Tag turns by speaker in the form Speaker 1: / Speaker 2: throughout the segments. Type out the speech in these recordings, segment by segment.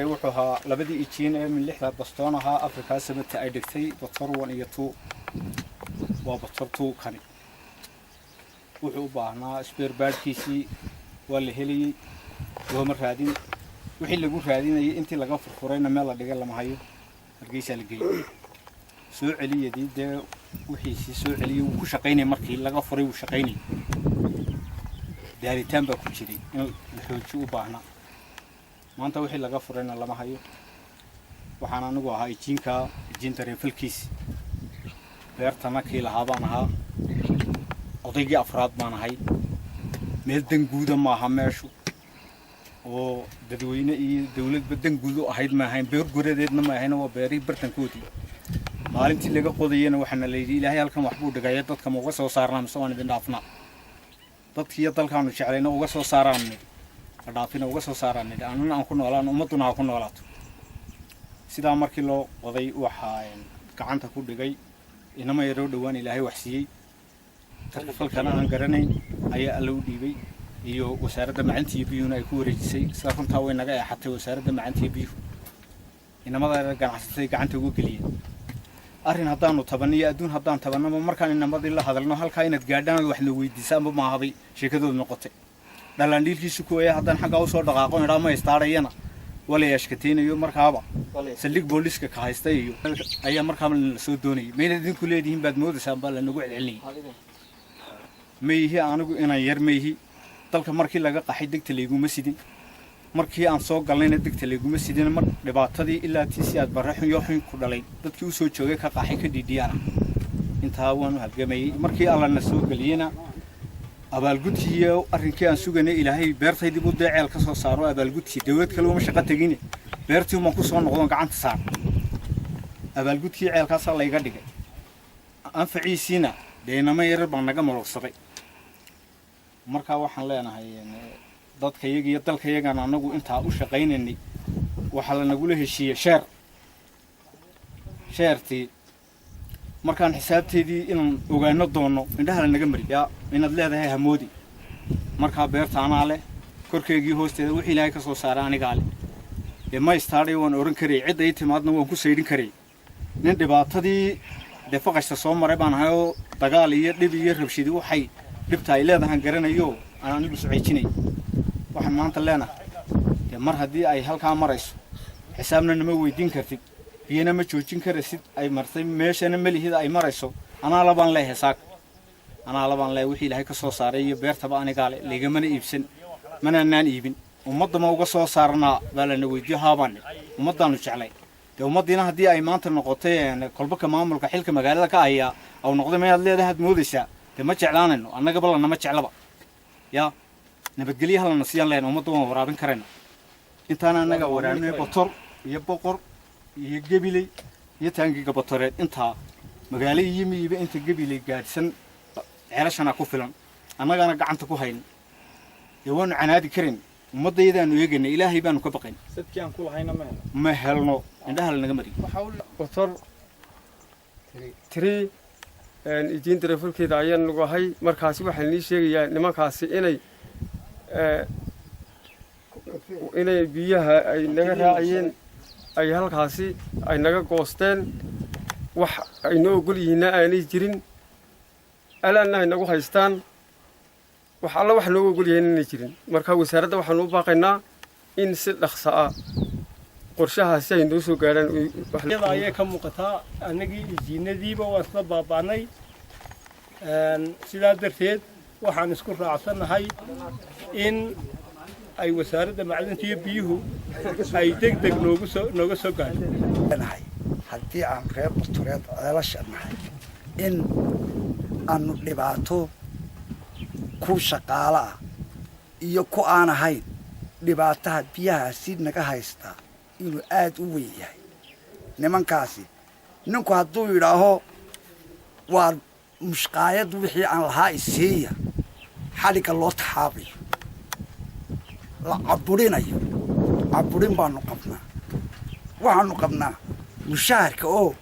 Speaker 1: Wuxuu ahaa labadii ijiin ee min lixda bastoon ahaa Afrikaa 70 ay dhigtay, Botor 1 iyo 2. Waa Botor 2 kani. Wuxuu u baahnaa spare partkiisii, waa la helayey, looma raadin. Wixii lagu raadinayay intii laga furfurayna meel la dhigay lama hayo, Hargeysaa la geeyey. Soo celiyadii dee wixiisii soo celiyey, wuu ku shaqaynayay. Markii laga furay wuu shaqaynayay, daalitaan baa ku jiray in la xoojiyo u baahnaa. Maanta wixii laga furayna lama hayo. Waxaan anigu ahaa ijiinka, ijiin dareefalkiisi beertana kii lahaa baan ahaa, odaygii afraad baan ahay. Meel danguuda maaha meeshu oo dadweyne iyo dawladba danguud u ahayd ma ahayn, beer goradeedna ma ahayn, waa beerihii bartankoodii. Maalintii laga qodayana waxaana la yidhi, "Ilaahay halkan waxbuu dhigaya, dadka ma uga soo saarnaa mise waan idin dhaafnaa?" Dadkiiyo dalkaanu jeclayna uga soo saaraan nidhi, la dhaafina, uga soo saaraan nidhi, annana aan ku noolaan, ummadduna ha ku noolaato. Sidaa markii loo qoday waxaa gacanta ku dhigay inama yaroo dhowaan Ilaahay wax siiyey, tarkafalkana aan garanayn ayaa Alla u dhiibay, iyo Wasaaradda Macdanta iyo Biyuhuna ay ku wareejisay. Sida runtaa way naga eexatay Wasaaradda Macdanta iyo Biyuhu, inamada ganacsatada gacanta uga geliyeen. Arrin haddaanu tabanno iyo adduun haddaan tabannaba, markaan inamadii la hadalno, halkaa inaad gaadhaan wax la weydiisaanba maahabay sheekadoodu noqotay. Dhalandhiilkiisu kuwaya haddaan xaggaa usoo dhaqaaqo idhaa ma istaarayana, waa la yaashkataynayo. Markaaba saldhig booliska ka haystay iyo ayaa markaaba la soo doonayay. Mayna idinku leedihiin baad moodaysaan baa lanagu celcelinayay. Mayhi anigu inaan yar mayhi. Dalka markii laga qaxay degta layguma sidin, markii aan soo galnayna degta layguma sidin. Mar dhibaatadii ilaa tii si aad barre xun yo xun ku dhalay, dadkii usoo joogay ka qaxay ka dhiidhiyaana, intaa waanu halgamayey. Markii Allana soo geliyena, abaalgudkii iyo arrinkii aan suganay, Ilaahay beertaydii buu dee ceel ka soo saaro. Abaalgudkii dawlad kale uma shaqo tegine, beertii umaan ku soo noqdoon gacanta saar. Abaalgudkii ceelkaasaa layga dhigay, anfaciisiina dee inama yarar baa naga malogsaday. Markaa waxaan leenahay, dadka yaga iyo dalka yagaan annagu intaa u shaqaynaynay, waxaa lanagula heshiiyey share. Sharetii markaan xisaabteedii inaan ogaano doonno, indhaha lanaga mari. Yaa inaad leedahay hamoodi. Markaa beerta anaa leh, korkeygii hoosteeda wixii Ilaahay ka soo saaray anigaa leh. Dee ma istaadhay waan odhan karayay, cidda ii timaadna waan ku saydhin karayay. Nin dhibaatadii dee faqashta soo maray baan ahay, oo dagaal iyo dhib iyo rabshidi waxay dhibta ay leedahan garanayo, aan anigu soceejinay. Waxaan maanta leenahay, dee mar haddii ay halkaa marayso, xisaabna nama weydiin kartid, biyana ma joojin karaysid, ay martay meeshana melihida ay marayso, anaa labaan leeyahay saaka, anaa labaan leeyahay. Wixii Ilaahay ka soo saaray iyo beertaba anigaa le, ligamana iibsan, manaanaan iibin. Ummadda ma uga soo saarnaa baa lana weydiiyo, haabaan ummaddaanu jeclay. Dee ummaddiina haddii ay maanta noqotay kolbaka maamulka xilka magaalada ka hayaa au noqday mayaad leedahay had moodaysaa, dee ma jeclaanayno, annagaba lanama jeclaba. Yaa nabadgelyo halana siiyaan lehna, ummadda waan waraabin karayna. Intaana annaga waraabinay Botor iyo Boqor iyo Gebiley iyo taangiga Botoreed, intaa magaalo iyo miyiba inta Gebiley gaadhsan ceelashana ku filan, annagaana gacanta ku hayn. Dee waanu canaadi karayn, ummaddayadaanu eegayna, Ilaahay baanu ka baqayn.
Speaker 2: Sadkii aan ku lahayna ma helno.
Speaker 1: Ma helno, indhaha lanaga mariyo.
Speaker 3: Botor 3 ijiin dareefalkeeda ayaan nagu ahay. Markaasi waxaan nii sheegayaa nimankaasi inay biyaha ay naga raaciyeen, ay halkaasi ay naga goosteen, wax ay noo ogol yihiinna aanay jirin, alaanna ay nagu haystaan, wax alla wax nooga ogol yihiin inay jirin. Marka wasaaradda waxaanu u baaqaynaa in si dhaqso ah qorshahaasi ay noo soo gaadhaan.
Speaker 4: Iyada ayay ka muuqataa, annagii ijiinadiiba waan isla baaba'nay. Sidaa darteed waxaan isku raacsannahay in ay Wasaaradda Macdanta iyo Biyuhu ay deg deg noogu soo nooga soo gaadho.
Speaker 5: Nahay haddii aan reer Botoreed ceelasha nahay, in aanu dhibaato ku shaqaalo ah iyo ku aan ahayn, dhibaataha biyahaasi naga haystaa inuu aad u weyn yahay. Nimankaasi, ninku hadduu yidhaaho waa mushqaayad, wixii aan lahaa isiiya, xadhigga loo taxaabayo, la caburinayo, caburin baanu qabnaa. Waxaanu qabnaa mushaharka oo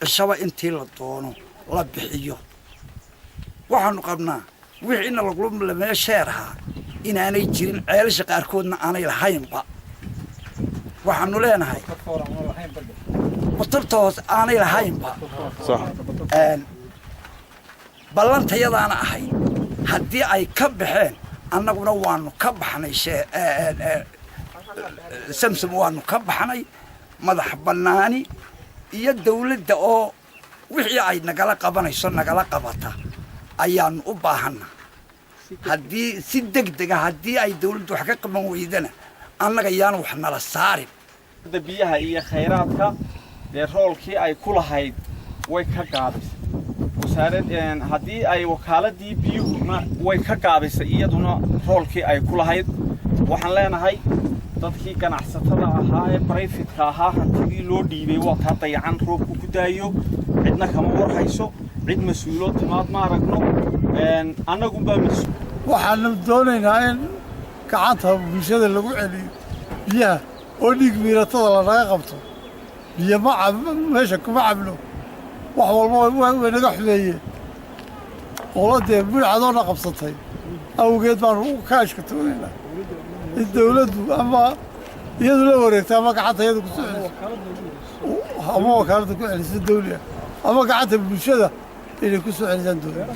Speaker 5: cishaba intii la doono la bixiyo. Waxaanu qabnaa wixiina lagula share ahaa inaanay jirin, ceelasha qaarkoodna aanay lahaynba. Waxaanu leenahay Baturta hoose aanay lahaynba. Ballantayadaana ahayd haddii ay ka baxeen, annaguna waanu ka baxnay. Samsam waanu ka baxnay. Madax bannaani iyo dawladda oo wixii ay nagala qabanayso nagala qabata ayaanu u baahanna. Haddii si deg dega haddii ay dawladdu wax ka qaban weydana, annaga yaanu wax nala saarin.
Speaker 2: Biyaha iyo khayraadka dee roolkii ay ku lahayd way ka gaabisay wasaarad. Haddii ay wakaaladii biyuhuna way ka gaabisay iyaduna roolkii ay ku lahayd. Waxaan leenahay dadkii ganacsatada ahaa ee private-ka ahaa hantidii loo dhiibay waa taa dayacan, roobku ku daayo, cidna kama warhayso, cid mas-uulo timaad ma aragno, annagunbaa mas.
Speaker 6: Waxaanu doonaynaa in gacanta bulshada lagu celiyo biyaha oo dhiig miiratada lanaga qabto. Biyo ma cab, meesha kuma cabno, wax walba way naga xumeeyeen. Qolo dee budhcadoona qabsatay awgeed baanu u kaashkatoonaynaa in dawladdu ama iyadu la wareegto ama gacanta iyadu ku soo celiso ama wakaaladda ku celiso dawliga ama gacanta bulshada inay ku soo celisaan dowladda.